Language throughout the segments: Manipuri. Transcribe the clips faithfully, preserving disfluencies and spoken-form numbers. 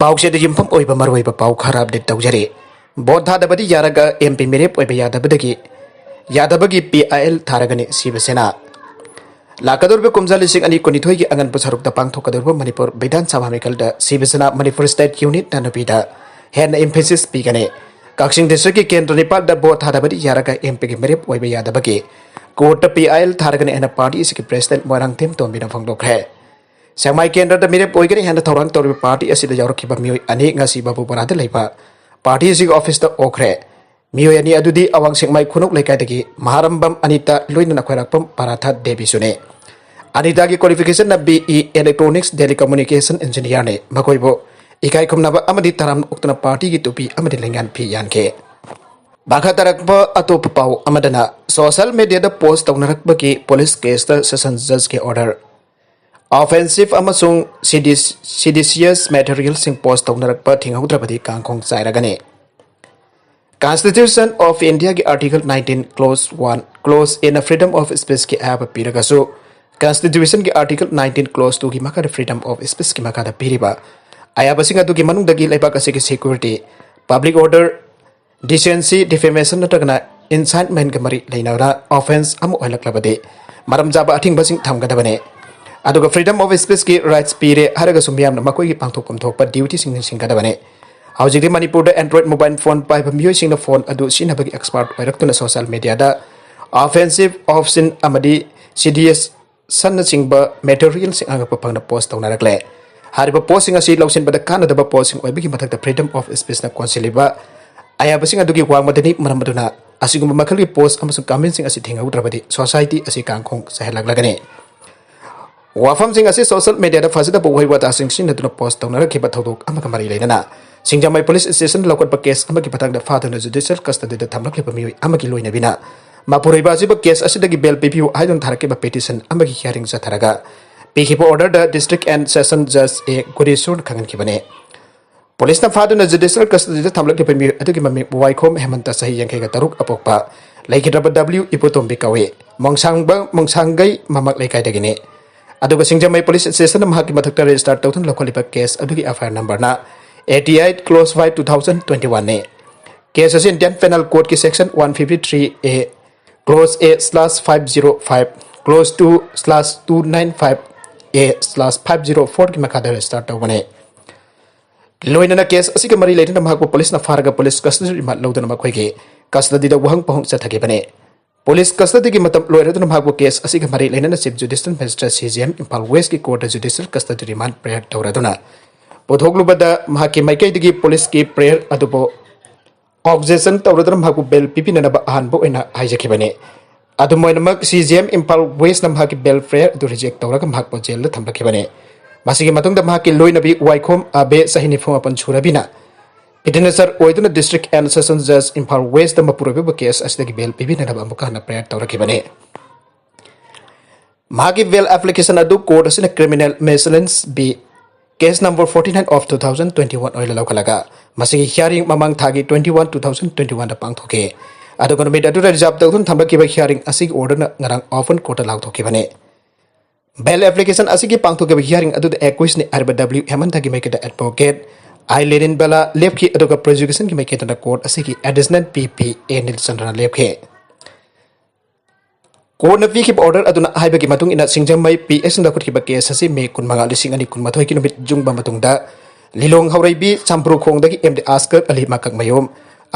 ꯄꯥꯎꯆꯦꯗ ꯌꯨꯝꯐꯝ ꯑꯣꯏꯕ ꯃꯔꯨꯑꯣꯏꯕ ꯄꯥꯎ ꯈꯔ ꯑꯞꯗꯦꯠ ꯇꯧꯖꯔꯤ꯫ ꯚꯣꯠ ꯊꯥꯗꯕꯗꯤ ꯌꯥꯔꯒ ꯑꯦꯝ ꯄꯤ ꯃꯤꯔꯦꯞ ꯑꯣꯏꯕ ꯌꯥꯗꯕꯗꯒꯤ, ꯌꯥꯗꯕꯒꯤ ꯄꯤ ꯑꯥꯏ ꯑꯦꯜ ꯊꯥꯔꯒꯅꯤ ꯁꯤꯕ ꯁꯦꯅꯥ꯫ ꯂꯥꯛꯀꯗꯧꯔꯤꯕ ꯀꯨꯝꯖꯥ ꯂꯤꯁꯤꯡ ꯑꯅꯤ ꯀꯨꯟꯅꯤꯊꯣꯏꯒꯤ ꯑꯉꯟꯕ ꯁꯔꯨꯛꯇ ꯄꯥꯡꯊꯣꯛꯀꯗꯧꯔꯤꯕ ꯃꯅꯤꯄꯨꯔ ꯕꯤꯙꯥꯟ ꯁꯚꯥ ꯃꯤꯈꯜꯗ ꯁꯤꯕ ꯁꯦꯅꯥ ꯃꯅꯤꯄꯨꯔ ꯁ꯭ꯇꯦꯠ ꯌꯨꯅꯤꯠꯅ ꯅꯨꯄꯤꯗ ꯍꯦꯟꯅ ꯏꯝꯐꯦꯁꯤꯁ ꯄꯤꯒꯅꯤ꯫ ꯀꯛꯆꯤꯡ ꯗꯤꯁꯇ꯭ꯔꯤꯛꯀꯤ ꯀꯦꯟꯗ꯭ꯔ ꯅꯤꯄꯥꯜꯗ ꯚꯣꯠ ꯊꯥꯗꯕꯗꯤ ꯌꯥꯔꯒ ꯑꯦꯝ ꯄꯤꯒꯤ ꯃꯤꯔꯦꯞ ꯑꯣꯏꯕ ꯌꯥꯗꯕꯒꯤ ꯀꯣꯔꯠꯇ ꯄꯤ ꯑꯥꯏ ꯑꯦꯜ ꯊꯥꯔꯒꯅꯤ ꯍꯥꯏꯅ ꯄꯥꯔꯇꯤ ꯑꯁꯤꯒꯤ ꯄ꯭ꯔꯦꯁꯤꯗꯦꯟꯠ ꯃꯣꯏꯔꯥꯡꯊꯦꯝ ꯇꯣꯝꯕꯤꯅ ꯐꯣꯡꯗꯣꯛꯈ꯭ꯔꯦ꯫ ꯁꯦꯛꯃꯥꯏ ꯀꯦꯟꯗ꯭ꯔꯗ ꯃꯤꯔꯦꯞ ꯑꯣꯏꯒꯅꯤ ꯍꯥꯏꯅ ꯊꯧꯔꯥꯡ ꯇꯧꯔꯤꯕ ꯄꯥꯔꯇꯤ ꯑꯁꯤꯗ ꯌꯥꯎꯔꯛꯈꯤꯕ ꯃꯤꯑꯣꯏ ꯑꯅꯤ ꯉꯁꯤ ꯕꯥꯕꯨꯄꯥꯔꯥꯗ ꯂꯩꯕ ꯄꯥꯔꯇꯤ ꯑꯁꯤꯒꯤ ꯑꯣꯐꯤꯁꯇ ꯑꯣꯛꯈ꯭ꯔꯦ꯫ ꯃꯤꯑꯣꯏ ꯑꯅꯤ ꯑꯗꯨꯗꯤ ꯑꯋꯥꯡ ꯁꯦꯛꯃꯥꯏ ꯈꯨꯅꯧ ꯂꯩꯀꯥꯏꯗꯒꯤ ꯃꯍꯥꯔꯝꯕꯝ ꯑꯅꯤꯇꯥ ꯂꯣꯏꯅꯅ ꯈ꯭ꯋꯥꯏꯔꯥꯛꯄꯝ paratha ꯗꯦꯕꯤꯁꯨꯅꯤ꯫ ꯑꯅꯤꯇꯥꯒꯤ ꯀ꯭ꯋꯥꯂꯤꯐꯤꯀꯦꯁꯟꯅ B E electronics telecommunication ꯏꯟꯖꯤꯅꯤꯌꯥꯔꯅꯤ꯫ ꯃꯈꯣꯏꯕꯨ ꯏꯀꯥꯏ ꯈꯨꯝꯅꯕ ꯑꯃꯗꯤ ꯇꯔꯥꯝꯅ ꯑꯣꯛꯇꯨꯅ ꯄꯥꯔꯇꯤꯒꯤ ꯇꯨꯄꯤ ꯑꯃꯗꯤ ꯂꯩꯉꯥꯟ ꯐꯤ ꯌꯥꯟꯈꯤ꯫ ꯃꯈꯥ ꯇꯥꯔꯛꯄ ꯑꯇꯣꯞꯄ ꯄꯥꯎ ꯑꯃꯗꯅ, ꯁꯣꯁꯤꯌꯦꯜ ꯃꯤꯗꯤꯌꯥꯗ ꯄꯣꯁ ꯇꯧꯅꯔꯛꯄꯒꯤ ꯄꯨꯂꯤꯁ ꯀꯦꯁꯇ ꯁꯦꯁꯟ ꯖꯖꯀꯤ ꯑꯣꯔꯗꯔ꯫ ꯑꯣꯐꯦꯟꯁꯤꯚ ꯑꯃꯁꯨꯡ ꯁꯤꯗꯤꯁ-, ꯁꯤꯗꯤꯁꯤꯌꯁ ꯃꯦꯇꯔꯤꯌꯦꯜꯁꯤꯡ ꯄꯣꯁ ꯇꯧꯅꯔꯛꯄ ꯊꯤꯡꯍꯧꯗ꯭ꯔꯕꯗꯤ ꯀꯥꯡꯈꯣꯡ ꯆꯥꯏꯔꯒꯅꯤ꯫ Constitution of Indiaꯒꯤ Article nineteen Clause one, Clause Aꯅ freedom of speechꯀꯤ ꯑꯌꯥꯕ ꯄꯤꯔꯒꯁꯨ, Constitutionꯒꯤ Article nineteen Clause twoꯒꯤ ꯃꯈꯥꯗ freedom of speechꯀꯤ ꯃꯈꯥꯗ ꯄꯤꯔꯤꯕ ꯑꯌꯥꯕꯁꯤꯡ ꯑꯗꯨꯒꯤ ꯃꯅꯨꯡꯗꯒꯤ ꯂꯩꯕꯥꯛ ꯑꯁꯤꯒꯤ security, public order, decency, defamation ꯅꯠꯇ꯭ꯔꯒꯅ incitement ꯃꯔꯤ ꯂꯩꯅꯕ offence ꯑꯃ ꯑꯣꯏꯍꯜꯂꯛꯂꯕꯗꯤ ꯃꯔꯝ ꯆꯥꯕ ꯑꯊꯤꯡꯕꯁꯤꯡ ꯊꯝꯒꯗꯕꯅꯤ꯫ ꯑꯗꯨꯒ freedom of speechꯀꯤ rights ꯄꯤꯔꯦ ꯍꯥꯏꯔꯒꯁꯨ ꯃꯤꯌꯥꯝꯅ ꯃꯈꯣꯏꯒꯤ ꯄꯥꯡꯊꯣꯛꯐꯝ ꯊꯣꯛꯄ dutyꯁꯤꯡ ꯅꯤꯡꯁꯤꯡꯒꯗꯕꯅꯤ꯫ ꯍꯧꯖꯤꯛꯇꯤ ꯃꯅꯤꯄꯨꯔꯗ Android mobile phone ꯄꯥꯏꯕ ꯃꯤꯑꯣꯏꯁꯤꯡꯅ phone ꯑꯗꯨ ꯁꯤꯖꯤꯟꯅꯕꯒꯤ expert ꯑꯣꯏꯔꯛꯇꯨꯅ social mediaꯗ offensive, obscene ꯑꯃꯗꯤ seditious ꯁꯟꯅꯆꯤꯡꯕ materialꯁꯤꯡ ꯑꯉꯛꯄ ꯐꯪꯅ post ꯇꯧꯅꯔꯛꯂꯦ꯫ ꯍꯥꯏꯔꯤꯕ postꯁꯤꯡ ꯑꯁꯤ ꯂꯧꯁꯤꯟꯕꯗ ꯀꯥꯟꯅꯗꯕ postꯁꯤꯡ ꯑꯣꯏꯕꯒꯤ ꯃꯊꯛꯇ freedom of speechꯅ ꯀꯣꯟꯁꯤꯜꯂꯤꯕ ꯑꯌꯥꯕꯁꯤꯡ ꯑꯗꯨꯒꯤ ꯋꯥꯡꯃꯗꯅꯤ꯫ ꯃꯔꯝ ꯑꯗꯨꯅ ꯑꯁꯤꯒꯨꯝꯕ ꯃꯈꯜꯒꯤ post ꯑꯃꯁꯨꯡ commentꯁꯤꯡ ꯑꯁꯤ ꯊꯤꯡꯍꯧꯗ꯭ꯔꯕꯗꯤ society ꯑꯁꯤ ꯀꯥꯡꯈꯣꯡ ꯆꯥꯏꯍꯜꯂꯛꯂꯒꯅꯤ꯫ ꯋꯥꯐꯝꯁꯤꯡ ꯑꯁꯤ social mediaꯗ ꯐꯖꯗꯕ ꯋꯥꯍꯩ ꯋꯥꯇꯥꯁꯤꯡ ꯁꯤꯖꯤꯟꯅꯗꯨꯅ post ꯇꯧꯅꯔꯛꯈꯤꯕ ꯊꯧꯗꯣꯛ ꯑꯃꯒ ꯃꯔꯤ ꯂꯩꯅꯅ ꯁꯤꯡꯖꯃꯩ police stationꯗ ꯂꯧꯈꯠꯄ case ꯑꯃꯒꯤ ꯃꯇꯥꯡꯗ ꯐꯥꯗꯨꯅ judicial custodyꯗ ꯊꯝꯂꯛꯂꯤꯕ ꯃꯤꯑꯣꯏ ꯑꯃꯒꯤ ꯂꯣꯏꯅꯕꯤꯅ ꯃꯄꯨꯔꯣꯏꯕ ꯑꯁꯤꯕꯨ case ꯑꯁꯤꯗꯒꯤ bail ꯄꯤꯕꯤꯌꯨ ꯍꯥꯏꯗꯨꯅ ꯊꯥꯔꯛꯈꯤꯕ petition ꯑꯃꯒꯤ hearing ꯆꯠꯊꯔꯒ ꯄꯤꯈꯤꯕ orderꯗ District and Session Judge A ꯒꯨꯔꯦꯁꯣꯔꯅ ꯈꯪꯍꯟꯈꯤꯕꯅꯤ꯫ Policeꯅ ꯐꯥꯗꯨꯅ judicial custodyꯗ ꯊꯝꯂꯛꯂꯤꯕ ꯃꯤꯑꯣꯏ ꯑꯗꯨꯒꯤ ꯃꯃꯤꯡ ꯋꯥꯏꯈꯣꯝ ꯍꯦꯃꯟꯇ, ꯆꯍꯤ ꯌꯥꯡꯈꯩꯒ ꯇꯔꯨꯛ ꯑꯄꯣꯛꯄ, ꯂꯩꯈꯤꯗ꯭ꯔꯕ W ꯏꯕꯣꯇꯣꯝꯕꯤ ꯀꯧꯏ꯫ ꯃꯣꯡꯁꯥꯡꯕ-, ꯃꯣꯡꯁꯥꯡꯒꯩ ꯃꯃꯛ ꯂꯩꯀꯥꯏꯗꯒꯤꯅꯤ꯫ ꯑꯗꯨꯒ ꯁꯤꯡꯖꯃꯩ ꯄꯨꯂꯤꯁ ꯁ꯭ꯇꯦꯁꯟꯅ ꯃꯍꯥꯛꯀꯤ ꯃꯊꯛꯇ ꯔꯦꯖꯤꯁꯇꯥꯔ ꯇꯧꯗꯨꯅ ꯂꯧꯈꯠꯂꯤꯕ ꯀꯦꯁ ꯑꯗꯨꯒꯤ ꯑꯦꯐ ꯑꯥꯏ ꯑꯥꯔ ꯅꯝꯕꯔꯅ eighty eight close five two thousand twenty one ꯅꯤ꯫ ꯀꯦꯁ ꯑꯁꯤ ꯏꯟꯗꯤꯌꯟ ꯄꯦꯅꯦꯜ ꯀꯣꯗꯀꯤ section one fifty three A, clause A slash five zero five, clause two slash two nine five A slash five zero four ꯒꯤ ꯃꯈꯥꯗ ꯔꯦꯖꯤꯁꯇꯥꯔ ꯇꯧꯕꯅꯤ꯫ ꯂꯣꯏꯅꯅ ꯀꯦꯁ ꯑꯁꯤꯒ ꯃꯔꯤ ꯂꯩꯅꯅ ꯃꯍꯥꯛꯄꯨ ꯄꯨꯂꯤꯁꯅ ꯐꯥꯔꯒ ꯄꯨꯂꯤꯁ ꯀꯁꯇꯗꯤ ꯔꯤꯃꯥꯟ ꯂꯧꯗꯨꯅ ꯃꯈꯣꯏꯒꯤ ꯀꯁꯇꯗꯤꯗ ꯋꯥꯍꯪ ꯄꯥꯎꯍꯪ ꯆꯠꯊꯈꯤꯕꯅꯤ꯫ ꯄꯨꯂꯤꯁ ꯀꯁꯇꯗꯤꯒꯤ ꯃꯇꯝ ꯂꯣꯏꯔꯗꯨꯅ ꯃꯍꯥꯛꯄꯨ ꯀꯦꯁ ꯑꯁꯤꯒ ꯃꯔꯤ ꯂꯩꯅꯅ chief judicial magistrate C G M Imphal ꯋꯦꯁꯀꯤ ꯀꯣꯔꯠꯇ ꯖꯨꯗꯤꯁꯤꯌꯦꯜ ꯀꯁꯇꯗꯤ ꯔꯤꯃꯥꯟ ꯄ꯭ꯔꯦꯌꯔ ꯇꯧꯔꯗꯨꯅ ꯄꯨꯊꯣꯛꯂꯨꯕꯗ ꯃꯍꯥꯛꯀꯤ ꯃꯥꯏꯀꯩꯗꯒꯤ ꯄꯨꯂꯤꯁꯀꯤ ꯄ꯭ꯔꯦꯌꯔ ꯑꯗꯨꯕꯨ ꯑꯣꯕꯖꯦꯛꯁꯟ ꯇꯧꯔꯗꯨꯅ ꯃꯍꯥꯛꯄꯨ ꯕꯦꯜ ꯄꯤꯕꯤꯅꯅꯕ ꯑꯍꯥꯟꯕ ꯑꯣꯏꯅ ꯍꯥꯏꯖꯈꯤꯕꯅꯤ꯫ ꯑꯗꯨꯝ ꯑꯣꯏꯅꯃꯛ ꯁꯤ ꯖꯤ ꯑꯦꯝ ꯏꯝꯐꯥꯜ ꯋꯦꯁꯅ ꯃꯍꯥꯛꯀꯤ ꯕꯦꯜ ꯄ꯭ꯔꯦꯌꯔ ꯑꯗꯨ ꯔꯤꯖꯦꯛ ꯇꯧꯔꯒ ꯃꯍꯥꯛꯄꯨ ꯖꯦꯜꯗ ꯊꯝꯂꯛꯈꯤꯕꯅꯤ꯫ ꯃꯁꯤꯒꯤ ꯃꯇꯨꯡꯗ ꯃꯍꯥꯛꯀꯤ ꯂꯣꯏꯅꯕꯤ ꯋꯥꯏꯈꯣꯝ ꯑꯕꯦ, ꯆꯍꯤ ꯅꯤꯐꯨ ꯃꯥꯄꯟ ꯁꯨꯔꯕꯤꯅ ꯄꯤꯇꯤꯁꯅꯔ ꯑꯣꯏꯗꯨꯅ ꯗꯤꯁꯇ꯭ꯔꯤꯛ ꯑꯦꯟ ꯁꯦꯁꯟ ꯖꯖ ꯏꯝꯐꯥꯜ ꯋꯦꯁꯇ ꯃꯄꯨꯔꯣꯏꯕꯕꯨ ꯀꯦꯁ ꯑꯁꯤꯗꯒꯤ ꯕꯦꯜ ꯄꯤꯕꯤꯅꯅꯕ ꯑꯃꯨꯛꯀ ꯍꯟꯅ ꯄ꯭ꯔꯦꯌꯔ ꯇꯧꯔꯛꯈꯤꯕꯅꯤ꯫ ꯃꯍꯥꯛꯀꯤ ꯕꯦꯜ ꯑꯦꯄ꯭ꯂꯤꯀꯦꯁꯟ ꯑꯗꯨ ꯀꯣꯔꯠ ꯑꯁꯤꯅ criminal miscellaneous B, case number forty nine of two thousand twenty one ꯑꯣꯏꯅ ꯂꯧꯈꯠꯂꯒ ꯃꯁꯤꯒꯤ ꯍꯤꯌꯥꯔꯤꯡ ꯃꯃꯥꯡ ꯊꯥꯒꯤ twenty one two thousand twenty one ꯗ ꯄꯥꯡꯊꯣꯛꯈꯤ꯫ ꯑꯗꯨꯒ ꯅꯨꯃꯤꯠ ꯑꯗꯨꯗ ꯔꯤꯖꯥꯔꯚ ꯇꯧꯗꯨꯅ ꯊꯝꯂꯛꯈꯤꯕ ꯍꯤꯌꯥꯔꯤꯡ ꯑꯁꯤꯒꯤ ꯑꯣꯔꯗꯔꯅ ꯉꯔꯥꯡ ꯑꯣꯄꯟ ꯀꯣꯔꯠꯇ ꯂꯥꯎꯊꯣꯛꯈꯤꯕꯅꯤ꯫ ꯕꯦꯜ ꯑꯦꯄ꯭ꯂꯤꯀꯦꯁꯟ ꯑꯁꯤꯒꯤ ꯄꯥꯡꯊꯣꯛꯈꯤꯕ ꯍꯤꯌꯥꯔꯤꯡ ꯑꯗꯨꯗ ꯑꯦꯀ꯭ꯌꯨꯁꯅꯤ ꯍꯥꯏꯔꯤꯕ ꯗꯕ꯭ꯂꯤꯎ ꯍꯦꯃꯟꯊꯒꯤ ꯃꯥꯏꯀꯩꯗ ꯑꯦꯗꯚꯣꯀꯦꯠ ꯑꯥꯏ ꯂꯦꯅꯤꯟꯕꯂꯥ ꯂꯦꯞꯈꯤ, ꯑꯗꯨꯒ ꯄ꯭ꯔꯣꯁꯤꯀ꯭ꯌꯨꯁꯟꯒꯤ ꯃꯥꯏꯀꯩꯗꯅ ꯀꯣꯔꯠ ꯑꯁꯤꯒꯤ ꯑꯦꯗꯤꯁꯅꯦꯜ ꯄꯤ ꯄꯤ ꯑꯦ ꯅꯤꯜꯆꯟꯗ꯭ꯔꯅ ꯂꯦꯞꯈꯤ꯫ ꯀꯣꯔꯠꯅ ꯄꯤꯈꯤꯕ ꯑꯣꯔꯗꯔ ꯑꯗꯨꯅ ꯍꯥꯏꯕꯒꯤ ꯃꯇꯨꯡ ꯏꯟꯅ ꯁꯤꯡꯖꯃꯩ ꯄꯤ ꯑꯦꯁꯅ ꯂꯧꯈꯠꯈꯤꯕ ꯀꯦꯁ ꯑꯁꯤ ꯃꯦ ꯀꯨꯟꯃꯉꯥ, ꯂꯤꯁꯤꯡ ꯑꯅꯤ ꯀꯨꯟꯃꯥꯊꯣꯏꯒꯤ ꯅꯨꯃꯤꯠ ꯌꯨꯡꯕ ꯃꯇꯨꯡꯗ ꯂꯤꯂꯣꯡ ꯍꯧꯔꯩꯕꯤ ꯆꯝꯄ꯭ꯔꯨꯈꯣꯡꯗꯒꯤ ꯑꯦꯝ ꯗꯤ ꯑꯁꯀꯔ ꯑꯂꯤ ꯃꯀꯛꯃꯌꯨꯝ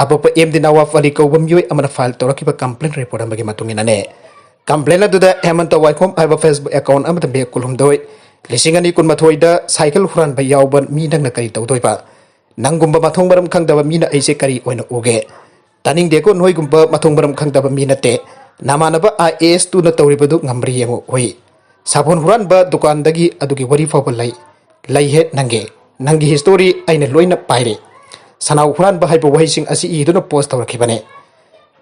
ꯑꯄꯣꯛꯄ ꯑꯦꯝ ꯗꯤ ꯅꯋꯥꯐ ꯑꯂꯤ ꯀꯧꯕ ꯃꯤꯑꯣꯏ ꯑꯃꯅ ꯐꯥꯏꯜ ꯇꯧꯔꯛꯈꯤꯕ ꯀꯝꯄ꯭ꯂꯦꯟ ꯔꯤꯄꯣꯔꯠ ꯑꯃꯒꯤ ꯃꯇꯨꯡ ꯏꯟꯅꯅꯤ꯫ ꯀꯝꯄ꯭ꯂꯦꯟ ꯑꯗꯨꯗ ꯍꯦꯃꯟꯇ ꯋꯥꯏꯈꯣꯝ ꯍꯥꯏꯕ ꯐꯦꯁꯕꯨꯛ ꯑꯦꯀꯥꯎꯟ ꯑꯃꯗ ꯃꯦ ꯀꯨꯟꯍꯨꯝꯗꯣꯏ, ꯂꯤꯁꯤꯡ ꯑꯅꯤ ꯀꯨꯟꯃꯥꯊꯣꯏꯗ ꯁꯥꯏꯀꯜ ꯍꯨꯔꯥꯟꯕ ꯌꯥꯎꯕ ꯃꯤ ꯅꯪꯅ ꯀꯔꯤ ꯇꯧꯗꯣꯏꯕ? ꯅꯪꯒꯨꯝꯕ ꯃꯊꯣꯡ ꯃꯔꯝ ꯈꯪꯗꯕ ꯃꯤꯅ ꯑꯩꯁꯦ ꯀꯔꯤ ꯑꯣꯏꯅ ꯎꯒꯦ? ꯇꯥꯅꯤꯡꯗꯦꯀꯣ, ꯅꯣꯏꯒꯨꯝꯕ ꯃꯊꯣꯡ ꯃꯔꯝ ꯈꯪꯗꯕ ꯃꯤ ꯅꯠꯇꯦ꯫ ꯅꯃꯥꯟꯅꯕ ꯑꯥꯏ ꯑꯦ ꯑꯦꯁ ꯇꯨꯅ ꯇꯧꯔꯤꯕꯗꯨ ꯉꯝꯕ꯭ꯔꯥ ꯌꯦꯡꯉꯨ, ꯍꯨꯏ꯫ ꯁꯥꯄꯣꯟ ꯍꯨꯔꯥꯟꯕ ꯗꯨꯀꯥꯟꯗꯒꯤ ꯑꯗꯨꯒꯤ ꯋꯥꯔꯤ ꯐꯥꯎꯕ ꯂꯩ, ꯂꯩꯍꯦ ꯅꯪꯒꯤ꯫ ꯅꯪꯒꯤ ꯍꯤꯁꯇꯣꯔꯤ ꯑꯩꯅ ꯂꯣꯏꯅ ꯄꯥꯏꯔꯦ꯫ ꯁꯅꯥꯎ ꯍꯨꯔꯥꯟꯕ ꯍꯥꯏꯕ ꯋꯥꯍꯩꯁꯤꯡ ꯑꯁꯤ ꯏꯗꯨꯅ ꯄꯣꯁ ꯇꯧꯔꯛꯈꯤꯕꯅꯦ꯫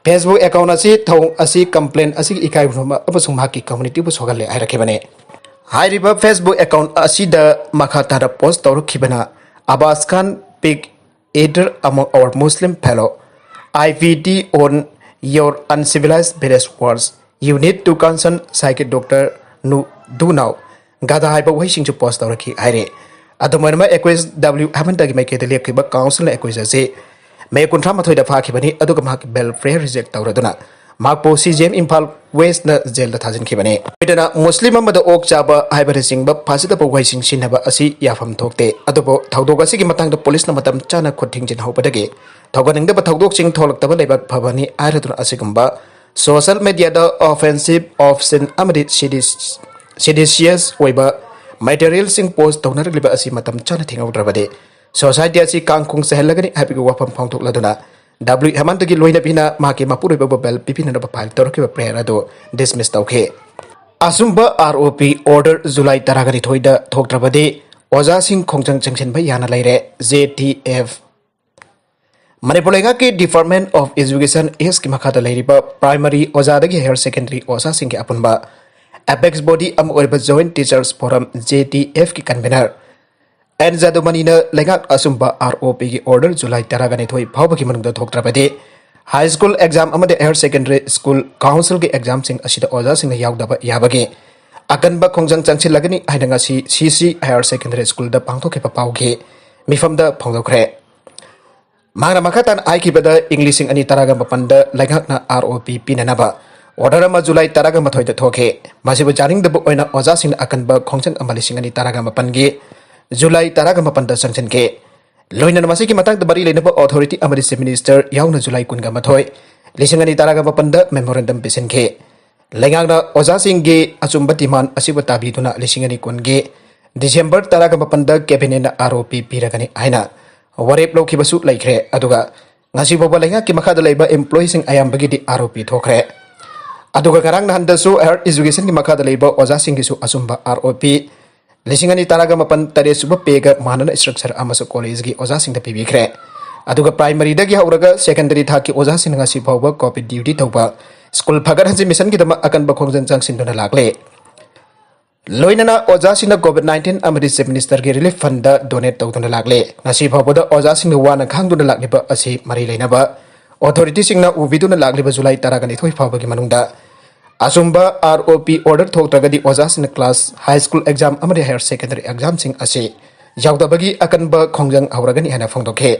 ꯐꯦꯁꯕꯨꯛ ꯑꯦꯀꯥꯎꯟ ꯑꯁꯤ ꯊꯧꯑꯣꯡ ꯑꯁꯤ ꯀꯝꯄ꯭ꯂꯦꯟ ꯑꯁꯤꯒꯤ ꯏꯀꯥꯏ ꯈꯨꯝꯅꯕ ꯑꯃꯁꯨꯡ ꯃꯍꯥꯛꯀꯤ ꯀꯝꯃ꯭ꯌꯨꯅꯤꯇꯤꯕꯨ ꯁꯣꯛꯍꯜꯂꯦ ꯍꯥꯏꯔꯛꯈꯤꯕꯅꯦ꯫ ꯍꯥꯏꯔꯤꯕ ꯐꯦꯁꯕꯨꯛ ꯑꯦꯀꯥꯎꯟ ꯑꯁꯤꯗ ꯃꯈꯥ ꯇꯥꯅ ꯄꯣꯁ ꯇꯧꯔꯛꯈꯤꯕꯅ ꯑꯕꯥꯁ ꯈꯥꯟ pick either among our Muslim fellow, I P T on your uncivilized village words. You need to consult psychic doctor nu-, do now. ꯒꯙꯥ ꯍꯥꯏꯕ ꯋꯥꯍꯩꯁꯤꯡꯁꯨ ꯄꯣꯁ ꯇꯧꯔꯛꯈꯤ ꯍꯥꯏꯔꯤ꯫ ꯑꯗꯨꯝ ꯑꯣꯏꯅꯃꯛ ꯑꯦꯀ꯭ꯋꯦꯁ ꯗꯕ꯭ꯂꯤꯎ ꯍꯦꯃꯟꯇꯒꯤ ꯃꯥꯏꯀꯩꯗ ꯂꯦꯞꯈꯤꯕ ꯀꯥꯎꯟꯁꯤꯜꯅ ꯑꯦꯀ꯭ꯋꯦꯁ ꯑꯁꯤ ꯃꯦ ꯀꯨꯟꯊ꯭ꯔꯥ ꯃꯥꯊꯣꯏꯗ ꯐꯥꯈꯤꯕꯅꯤ, ꯑꯗꯨꯒ ꯃꯍꯥꯛꯀꯤ ꯕꯦꯜ ꯄ꯭ꯔꯦꯌꯔ ꯔꯤꯖꯦꯛ ꯇꯧꯔꯗꯨꯅ ꯃꯍꯥꯛꯄꯨ ꯁꯤ ꯖꯤ ꯑꯦꯝ ꯏꯝꯐꯥꯜ ꯋꯦꯁꯅ ꯖꯦꯜꯗ ꯊꯥꯖꯤꯟꯈꯤꯕꯅꯤ꯫ ꯂꯣꯏꯅꯅ ꯃꯨꯁꯂꯤꯝ ꯑꯃꯗ ꯑꯣꯛ ꯆꯥꯕ ꯍꯥꯏꯕꯅꯆꯤꯡꯕ ꯐꯥꯖꯗꯕ ꯋꯥꯍꯩꯁꯤꯡ ꯁꯤꯖꯤꯟꯅꯕ ꯑꯁꯤ ꯌꯥꯐꯝ ꯊꯣꯛꯇꯦ, ꯑꯗꯨꯕꯨ ꯊꯧꯗꯣꯛ ꯑꯁꯤꯒꯤ ꯃꯇꯥꯡꯗ ꯄꯨꯂꯤꯁꯅ ꯃꯇꯝ ꯆꯥꯅ ꯈꯨꯠ ꯊꯤꯡꯖꯤꯟꯍꯧꯕꯗꯒꯤ ꯊꯧꯒꯠꯅꯤꯡꯗꯕ ꯊꯧꯗꯣꯛꯁꯤꯡ ꯊꯣꯛꯂꯛꯇꯕ ꯂꯩꯕꯥꯛ ꯐꯕꯅꯤ ꯍꯥꯏꯔꯗꯨꯅ ꯑꯁꯤꯒꯨꯝꯕ ꯁꯣꯁꯤꯌꯦꯜ ꯃꯦꯗꯤꯌꯥꯗ ꯑꯣꯐꯦꯟꯁꯤꯚ, ꯑꯣꯞꯁꯦꯟ ꯑꯃꯗꯤ ꯁꯤꯗꯤꯁ-, ꯁꯤꯗꯤꯁꯤꯌꯁ ꯑꯣꯏꯕ ꯃꯦꯇꯔꯤꯌꯦꯜꯁꯤꯡ ꯄꯣꯁ ꯇꯧꯅꯔꯛꯂꯤꯕ ꯑꯁꯤ ꯃꯇꯝ ꯆꯥꯅ ꯊꯤꯡꯍꯧꯗ꯭ꯔꯕꯗꯤ ꯁꯣꯁꯥꯏꯇꯤ ꯑꯁꯤ ꯀꯥꯡꯈꯣꯡ ꯆꯥꯏꯍꯜꯂꯒꯅꯤ ꯍꯥꯏꯕꯒꯤ ꯋꯥꯐꯝ ꯐꯣꯡꯗꯣꯛꯂꯗꯨꯅ ꯗꯕ꯭ꯂꯤꯎ ꯍꯦꯃꯟꯇꯒꯤ ꯂꯣꯏꯅꯕꯤꯅ ꯃꯍꯥꯛꯀꯤ ꯃꯄꯨꯔꯣꯏꯕꯕꯨ ꯕꯦꯜ ꯄꯤꯕꯤꯅꯅꯕ ꯐꯥꯏꯜ ꯇꯧꯔꯛꯈꯤꯕ ꯄ꯭ꯔꯦꯌꯔ ꯑꯗꯨ ꯗꯤꯁꯃꯤꯁ ꯇꯧꯈꯤ꯫ ꯑꯆꯨꯝꯕ ꯑꯥꯔ ꯑꯣ ꯄꯤ ꯑꯣꯔꯗꯔ ꯖꯨꯂꯥꯏ ꯇꯔꯥꯒꯅꯤꯊꯣꯏꯗ ꯊꯣꯛꯇ꯭ꯔꯕꯗꯤ ꯑꯣꯖꯥꯁꯤꯡ ꯈꯣꯡꯖꯪ ꯆꯪꯁꯤꯟꯕ ꯌꯥꯅ ꯂꯩꯔꯦ, ꯖꯦ ꯇꯤ ꯑꯦꯐ꯫ ꯃꯅꯤꯄꯨꯔ ꯂꯩꯉꯥꯛꯀꯤ Department of Education East ꯀꯤ ꯃꯈꯥꯗ ꯂꯩꯔꯤꯕ ꯄ꯭ꯔꯥꯏꯃꯔꯤ ꯑꯣꯖꯥꯗꯒꯤ ꯍꯥꯌꯔ ꯁꯦꯀꯦꯟꯗꯔꯤ ꯑꯣꯖꯥꯁꯤꯡꯒꯤ ꯑꯄꯨꯟꯕ ꯑꯦꯄꯦꯛꯁ ꯕꯣꯗꯤ ꯑꯃ ꯑꯣꯏꯔꯤꯕ Joint Teachers Forum, J T F ꯀꯤ ꯀꯟꯚꯦꯅꯔ ꯑꯦꯟ ꯖꯥꯗꯨꯃꯅꯤꯅ ꯂꯩꯉꯥꯛ ꯑꯆꯨꯝꯕ ꯑꯥꯔ ꯑꯣ ꯄꯤꯒꯤ ꯑꯣꯔꯗꯔ ꯖꯨꯂꯥꯏ ꯇꯔꯥꯒꯅꯤꯊꯣꯏ ꯐꯥꯎꯕꯒꯤ ꯃꯅꯨꯡꯗ ꯊꯣꯛꯇ꯭ꯔꯕꯗꯤ ꯍꯥꯏ ꯁ꯭ꯀꯨꯜ ꯑꯦꯛꯖꯥꯝ ꯑꯃꯗꯤ ꯍꯥꯌꯔ ꯁꯦꯀꯦꯟꯗꯔꯤ ꯁ꯭ꯀꯨꯜ ꯀꯥꯎꯟꯁꯤꯜꯒꯤ ꯑꯦꯛꯖꯥꯝꯁꯤꯡ ꯑꯁꯤꯗ ꯑꯣꯖꯥꯁꯤꯡꯅ ꯌꯥꯎꯗꯕ ꯌꯥꯕꯒꯤ ꯑꯀꯟꯕ ꯈꯣꯡꯖꯪ ꯆꯪꯁꯤꯜꯂꯒꯅꯤ ꯍꯥꯏꯅ ꯉꯁꯤ ꯁꯤ ꯁꯤ ꯍꯥꯌꯔ ꯁꯦꯀꯦꯟꯗꯔꯤ ꯁ꯭ꯀꯨꯜꯗ ꯄꯥꯡꯊꯣꯛꯈꯤꯕ ꯄꯥꯎꯒꯤ ꯃꯤꯐꯝꯗ ꯐꯣꯡꯗꯣꯛꯈ꯭ꯔꯦ꯫ ꯃꯍꯥꯛꯅ ꯃꯈꯥ ꯇꯥꯅ ꯍꯥꯏꯈꯤꯕꯗ, ꯏꯪ ꯂꯤꯁꯤꯡ ꯑꯅꯤ ꯇꯔꯥꯒ ꯃꯥꯄꯟꯗ ꯂꯩꯉꯥꯛꯅ ꯑꯥꯔ ꯑꯣ ꯄꯤ ꯄꯤꯅꯅꯕ ꯑꯣꯔꯗꯔ ꯑꯃ ꯖꯨꯂꯥꯏ ꯇꯔꯥꯒ ꯃꯥꯊꯣꯏꯗ ꯊꯣꯛꯈꯤ꯫ ꯃꯁꯤꯕꯨ ꯌꯥꯅꯤꯡꯗꯕ ꯑꯣꯏꯅ ꯑꯣꯖꯥꯁꯤꯡꯅ ꯑꯀꯟꯕ ꯈꯣꯡꯖꯪ ꯑꯃ ꯂꯤꯁꯤꯡ ꯑꯅꯤ ꯇꯔꯥꯒ ꯃꯥꯄꯟꯒꯤ ꯖꯨꯂꯥꯏ ꯇꯔꯥꯒ ꯃꯥꯄꯟꯗ ꯆꯪꯁꯤꯟꯈꯤ꯫ ꯂꯣꯏꯅꯅ ꯃꯁꯤꯒꯤ ꯃꯇꯥꯡꯗ ꯃꯔꯤ ꯂꯩꯅꯕ ꯑꯣꯊꯣꯔꯤꯇꯤ ꯑꯃꯗꯤ ꯆꯤꯐ ꯃꯤꯅꯤꯁꯇꯔ ꯌꯥꯎꯅ ꯖꯨꯂꯥꯏ ꯀꯨꯟꯒ ꯃꯥꯊꯣꯏ, ꯂꯤꯁꯤꯡ ꯑꯅꯤ ꯇꯔꯥꯒ ꯃꯥꯄꯟꯗ ꯃꯦꯃꯣꯔꯦꯟꯗꯝ ꯄꯤꯁꯤꯟꯈꯤ꯫ ꯂꯩꯉꯥꯛꯅ ꯑꯣꯖꯥꯁꯤꯡꯒꯤ ꯑꯆꯨꯝꯕ ꯗꯤꯃꯥꯟ ꯑꯁꯤꯕꯨ ꯇꯥꯕꯤꯗꯨꯅ ꯂꯤꯁꯤꯡ ꯑꯅꯤ ꯀꯨꯟꯒꯤ ꯗꯤꯁꯦꯝꯕꯔ ꯇꯔꯥꯒ ꯃꯥꯄꯟꯗ ꯀꯦꯕꯤꯅꯦꯠꯅ ꯑꯥꯔ ꯑꯣ ꯄꯤ ꯄꯤꯔꯒꯅꯤ ꯍꯥꯏꯅ ꯋꯥꯔꯦꯞ ꯂꯧꯈꯤꯕꯁꯨ ꯂꯩꯈ꯭ꯔꯦ꯫ ꯑꯗꯨꯒ ꯉꯁꯤ ꯐꯥꯎꯕ ꯂꯩꯉꯥꯛꯀꯤ ꯃꯈꯥꯗ ꯂꯩꯕ ꯏꯝꯄ꯭ꯂꯣꯌꯤꯁꯤꯡ ꯑꯌꯥꯝꯕꯒꯤꯗꯤ ꯑꯥꯔ ꯑꯣ ꯄꯤ ꯊꯣꯛꯈ꯭ꯔꯦ꯫ ꯑꯗꯨꯒ ꯉꯔꯥꯡ ꯅꯍꯥꯟꯗꯁꯨ ꯍꯥꯌꯔ ꯑꯦꯖꯨꯀꯦꯁꯟꯒꯤ ꯃꯈꯥꯗ ꯂꯩꯕ ꯑꯣꯖꯥꯁꯤꯡꯒꯤꯁꯨ ꯑꯆꯨꯝꯕ ꯑꯥꯔ ꯑꯣ ꯄꯤ ꯂꯤꯁꯤꯡ ꯑꯅꯤ ꯇꯔꯥꯒ ꯃꯥꯄꯟ ꯇꯔꯦꯠ ꯁꯨꯕ ꯄꯦꯒ ꯃꯥꯟꯅꯅ ꯏꯁꯇ꯭ꯔꯛꯆꯔ ꯑꯃꯁꯨ ꯀꯣꯂꯦꯖꯒꯤ ꯑꯣꯖꯥꯁꯤꯡꯗ ꯄꯤꯕꯤꯈ꯭ꯔꯦ꯫ ꯑꯗꯨꯒ ꯄ꯭ꯔꯥꯏꯃꯔꯤꯗꯒꯤ ꯍꯧꯔꯒ ꯁꯦꯀꯦꯟꯗꯔꯤ ꯊꯥꯛꯀꯤ ꯑꯣꯖꯥꯁꯤꯡꯅ ꯉꯁꯤ ꯐꯥꯎꯕ ꯀꯣꯚꯤꯗ ꯗ꯭ꯌꯨꯇꯤ ꯇꯧꯕ ꯁ꯭ꯀꯨꯜ ꯐꯒꯠꯍꯟꯁꯤ ꯃꯤꯁꯟꯒꯤꯗꯃꯛ ꯑꯀꯟꯕ ꯈꯣꯡꯖꯪ ꯆꯪꯁꯤꯟꯗꯨꯅ ꯂꯥꯛꯂꯦ꯫ ꯂꯣꯏꯅꯅ ꯑꯣꯖꯥꯁꯤꯡꯅ ꯀꯣꯚꯤꯗ ꯅꯥꯏꯟꯇꯤꯟ ꯑꯃꯗꯤ ꯆꯤꯐ ꯃꯤꯅꯤꯁꯇꯔꯒꯤ ꯔꯤꯂꯤꯐ ꯐꯟꯗ ꯗꯣꯅꯦꯠ ꯇꯧꯗꯨꯅ ꯂꯥꯛꯂꯦ꯫ ꯉꯁꯤ ꯐꯥꯎꯕꯗ ꯑꯣꯖꯥꯁꯤꯡꯅ ꯋꯥꯅ ꯈꯥꯡꯗꯨꯅ ꯂꯥꯛꯂꯤꯕ ꯑꯁꯤ ꯃꯔꯤ ꯂꯩꯅꯕ ꯑꯣꯊꯣꯔꯤꯇꯤꯁꯤꯡꯅ ꯎꯕꯤꯗꯨꯅ ꯂꯥꯛꯂꯤꯕ ꯖꯨꯂꯥꯏ ꯇꯔꯥꯒ ꯅꯤꯊꯣꯏ ꯐꯥꯎꯕꯒꯤ ꯃꯅꯨꯡꯗ ꯑꯆꯨꯝꯕ ROP order ꯊꯣꯛꯇ꯭ꯔꯒꯗꯤ ꯑꯣꯖꯥꯁꯤꯡꯅ class, high school exam ꯑꯃꯗꯤ higher secondary examꯁꯤꯡ ꯑꯁꯤ ꯌꯥꯎꯗꯕꯒꯤ ꯑꯀꯟꯕ ꯈꯣꯡꯖꯪ ꯍꯧꯔꯒꯅꯤ ꯍꯥꯏꯅ ꯐꯣꯡꯗꯣꯛꯈꯤ꯫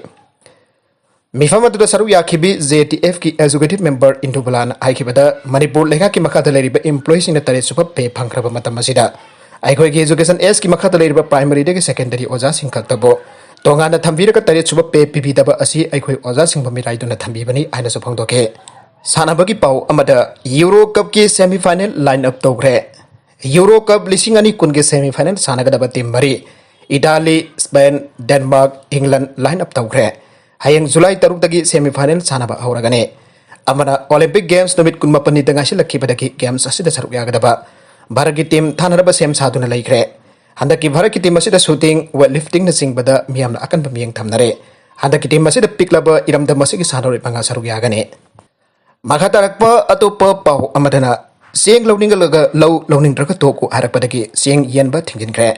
ꯃꯤꯐꯝ ꯑꯗꯨꯗ ꯁꯔꯨꯛ ꯌꯥꯈꯤꯕꯤ JTFꯀꯤ executive member ꯏꯟꯗꯨꯕꯂꯥꯅ ꯍꯥꯏꯈꯤꯕꯗ, ꯃꯅꯤꯄꯨꯔ ꯂꯩꯉꯥꯛꯀꯤ ꯃꯈꯥꯗ ꯂꯩꯔꯤꯕ employeeꯁꯤꯡꯅ ꯇꯔꯦꯠ ꯁꯨꯕ pay ꯐꯪꯈ꯭ꯔꯕ ꯃꯇꯝ ꯑꯁꯤꯗ ꯑꯩꯈꯣꯏꯒꯤ Education Sꯀꯤ ꯃꯈꯥꯗ ꯂꯩꯔꯤꯕ primaryꯗꯒꯤ secondary ꯑꯣꯖꯥꯁꯤꯡ ꯈꯛꯇꯕꯨ ꯇꯣꯉꯥꯟꯅ ꯊꯝꯕꯤꯔꯒ ꯇꯔꯦꯠ ꯁꯨꯕ pay ꯄꯤꯕꯤꯗꯕ ꯑꯁꯤ ꯑꯩꯈꯣꯏ ꯑꯣꯖꯥꯁꯤꯡꯕꯨ ꯃꯤꯔꯥꯏꯗꯨꯅ ꯊꯝꯕꯤꯕꯅꯤ ꯍꯥꯏꯅꯁꯨ ꯐꯣꯡꯗꯣꯛꯈꯤ꯫ ꯁꯥꯟꯅꯕꯒꯤ ꯄꯥꯎ ꯑꯃꯗ, Euro Cupꯀꯤ semi final line up ꯇꯧꯈ꯭ꯔꯦ꯫ Euro Cup ꯂꯤꯁꯤꯡ ꯑꯅꯤ ꯀꯨꯟꯒꯤ semi final ꯁꯥꯟꯅꯒꯗꯕ team ꯃꯔꯤ, Italy, Spain, Denmark, England line up ꯇꯧꯈ꯭ꯔꯦ꯫ ꯍꯌꯦꯡ July ꯇꯔꯨꯛꯇꯒꯤ semi final ꯁꯥꯟꯅꯕ ꯍꯧꯔꯒꯅꯤ꯫ ꯑꯃꯅ Olympic Games ꯅꯨꯃꯤꯠ ꯀꯨꯟꯃꯥꯄꯟꯅꯤꯗ ꯉꯥꯏꯁꯤꯜꯂꯛꯈꯤꯕꯗꯒꯤ games ꯑꯁꯤꯗ ꯁꯔꯨꯛ ꯌꯥꯒꯗꯕ ꯚꯥꯔꯠꯀꯤ team ꯊꯥꯅꯅꯕ ꯁꯦꯝ ꯁꯥꯗꯨꯅ ꯂꯩꯈ꯭ꯔꯦ꯫ ꯍꯟꯗꯛꯀꯤ ꯚꯥꯔꯠꯀꯤ team ꯑꯁꯤꯗ shooting, weightliftingꯅꯆꯤꯡꯕꯗ ꯃꯤꯌꯥꯝꯅ ꯑꯀꯟꯕ ꯃꯤꯠꯌꯦꯡ ꯊꯝꯅꯔꯦ꯫ ꯍꯟꯗꯛꯀꯤ team ꯑꯁꯤꯗ ꯄꯤꯛꯂꯕ ꯏꯔꯝꯗꯝ ꯑꯁꯤꯒꯤ ꯁꯥꯟꯅꯔꯣꯏ ꯃꯉꯥ ꯁꯔꯨꯛ ꯌꯥꯒꯅꯤ꯫ ꯃꯈꯥ ꯇꯥꯔꯛꯄ ꯑꯇꯣꯞꯄ ꯄꯥꯎ ꯑꯃꯗꯅ, ꯆꯦꯡ ꯂꯧꯅꯤꯡꯂꯒ ꯂꯧ, ꯂꯧꯅꯤꯡꯗ꯭ꯔꯒ ꯇꯣꯛꯎ ꯍꯥꯏꯔꯛꯄꯗꯒꯤ ꯆꯦꯡ ꯌꯦꯟꯕ ꯊꯤꯡꯖꯤꯟꯈ꯭ꯔꯦ꯫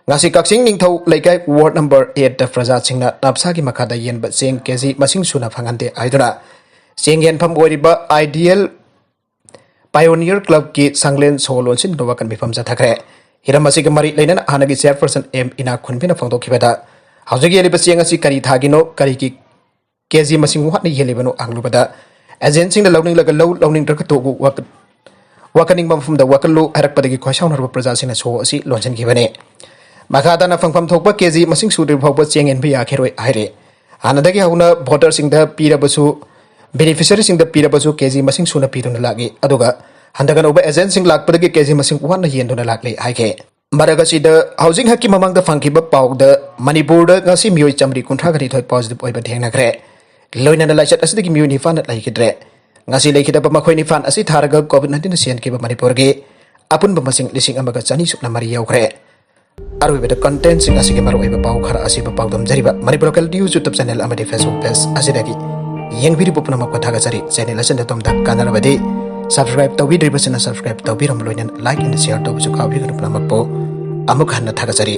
ꯉꯁꯤ ꯀꯛꯆꯤꯡ ꯅꯤꯡꯊꯧ ꯂꯩꯀꯥꯏ ward number eightꯇ ꯄ꯭ꯔꯖꯥꯁꯤꯡꯅ ꯅꯞꯁꯥꯒꯤ ꯃꯈꯥꯗ ꯌꯦꯟꯕ ꯆꯦꯡ KG ꯃꯁꯤꯡ ꯁꯨꯅ ꯐꯪꯍꯟꯗꯦ ꯍꯥꯏꯗꯨꯅ ꯆꯦꯡ ꯌꯦꯟꯐꯝ ꯑꯣꯏꯔꯤꯕ Ideal Pioneer Clubꯀꯤ ꯁꯪꯂꯦꯟ ꯁꯣ ꯂꯣꯟꯁꯤꯟꯗꯨꯅ ꯋꯥꯀꯠ ꯃꯤꯐꯝ ꯆꯠꯊꯈ꯭ꯔꯦ꯫ ꯍꯤꯔꯝ ꯑꯁꯤꯒ ꯃꯔꯤ ꯂꯩꯅꯅ ꯍꯥꯟꯅꯒꯤ chairperson M ꯏꯅꯥꯛ ꯈꯨꯟꯕꯤꯅ ꯐꯣꯡꯗꯣꯛꯈꯤꯕꯗ, ꯍꯧꯖꯤꯛ ꯌꯦꯜꯂꯤꯕ ꯆꯦꯡ ꯑꯁꯤ ꯀꯔꯤ ꯊꯥꯒꯤꯅꯣ, ꯀꯔꯤꯒꯤ KG ꯃꯁꯤꯡ ꯋꯥꯠꯅ ꯌꯦꯜꯂꯤꯕꯅꯣ ꯍꯪꯂꯨꯕꯗ, agentꯁꯤꯡꯅ ꯂꯧꯅꯤꯡꯂꯒ ꯂꯧ, ꯂꯧꯅꯤꯡꯗ꯭ꯔꯒ ꯇꯣꯛꯎ ꯋꯥꯀꯠ-, ꯋꯥꯀꯠꯅꯤꯡꯕ ꯃꯐꯝꯗ ꯋꯥꯀꯠꯂꯨ ꯍꯥꯏꯔꯛꯄꯗꯒꯤ ꯈꯣꯏꯁꯥꯎꯅꯔꯕ ꯄ꯭ꯔꯖꯥꯁꯤꯡꯅ ꯁꯣ ꯑꯁꯤ ꯂꯣꯟꯁꯤꯟꯈꯤꯕꯅꯤ꯫ ꯃꯈꯥ ꯇꯥꯅ ꯐꯪꯐꯝ ꯊꯣꯛꯄ KG ꯃꯁꯤꯡ ꯁꯨꯗ꯭ꯔꯤꯕ ꯐꯥꯎꯕ ꯆꯦꯡ ꯌꯦꯟꯕ ꯌꯥꯈꯤꯔꯣꯏ ꯍꯥꯏꯔꯤ꯫ ꯍꯥꯟꯅꯗꯒꯤ ꯍꯧꯅ voterꯁꯤꯡꯗ ꯄꯤꯔꯕꯁꯨ, beneficiaryꯁꯤꯡꯗ ꯄꯤꯔꯕꯁꯨ KG ꯃꯁꯤꯡ ꯁꯨꯅ ꯄꯤꯗꯨꯅ ꯂꯥꯛꯏ, ꯑꯗꯨꯒ ꯍꯟꯗꯛ ꯑꯅꯧꯕ agentꯁꯤꯡ ꯂꯥꯛꯄꯗꯒꯤ KG ꯃꯁꯤꯡ ꯋꯥꯠꯅ ꯌꯦꯟꯗꯨꯅ ꯂꯥꯛꯂꯤ ꯍꯥꯏꯈꯤ꯫ ꯃꯔꯛ ꯑꯁꯤꯗ, ꯍꯧꯖꯤꯛ ꯉꯥꯏꯍꯥꯛꯀꯤ ꯃꯃꯥꯡꯗ ꯐꯪꯈꯤꯕ ꯄꯥꯎꯗ ꯃꯅꯤꯄꯨꯔꯗ ꯉꯁꯤ ꯃꯤꯑꯣꯏ ꯆꯥꯃꯔꯤ ꯀꯨꯟꯊ꯭ꯔꯥ ꯅꯤꯊꯣꯏ positive ꯑꯣꯏꯕ ꯊꯦꯡꯅꯈ꯭ꯔꯦ꯫ ꯂꯣꯏꯅꯅ ꯂꯥꯏꯆꯠ ꯑꯁꯤꯗꯒꯤ ꯃꯤꯑꯣꯏ ꯅꯤꯄꯥꯟ ꯂꯩꯈꯤꯗ꯭ꯔꯦ꯫ ꯉꯁꯤ ꯂꯩꯈꯤꯗꯕ ꯃꯈꯣꯏ ꯅꯤꯄꯥꯟ ꯑꯁꯤ ꯊꯥꯔꯒ COVID nineteenꯅ ꯁꯤꯍꯟꯈꯤꯕ ꯃꯅꯤꯄꯨꯔꯒꯤ ꯑꯄꯨꯟꯕ ꯃꯁꯤꯡ ꯂꯤꯁꯤꯡ ꯑꯃꯒ ꯆꯅꯤ ꯁꯨꯞꯅ ꯃꯔꯤ ꯌꯧꯈ꯭ꯔꯦ꯫ ꯑꯔꯣꯏꯕꯗ contentꯁꯤꯡ ꯑꯁꯤꯒꯤ ꯃꯔꯨꯑꯣꯏꯕ ꯄꯥꯎ ꯈꯔ ꯑꯁꯤꯕꯨ ꯄꯥꯎꯗꯝꯖꯔꯤꯕ Manipur Local News YouTube channel ꯑꯃꯗꯤ Facebook page ꯑꯁꯤꯗꯒꯤ ꯌꯦꯡꯕꯤꯔꯤꯕ ꯄꯨꯝꯅꯃꯛꯄꯨ ꯊꯥꯒꯠꯆꯔꯤ꯫ Channel ꯑꯁꯤꯅ ꯑꯗꯣꯝꯗ ꯀꯥꯟꯅꯔꯕꯗꯤ subscribe ꯇꯧꯕꯤꯗ꯭ꯔꯤꯕꯁꯤꯅ subscribe ꯇꯧꯕꯤꯔꯝꯃꯨ, ꯂꯣꯏꯅꯅ like and share ꯇꯧꯕꯁꯨ ꯀꯥꯎꯕꯤꯒꯅꯨ꯫ ꯄꯨꯝꯅꯃꯛꯄꯨ ꯑꯃꯨꯛ ꯍꯟꯅ ꯊꯥꯒꯠꯆꯔꯤ꯫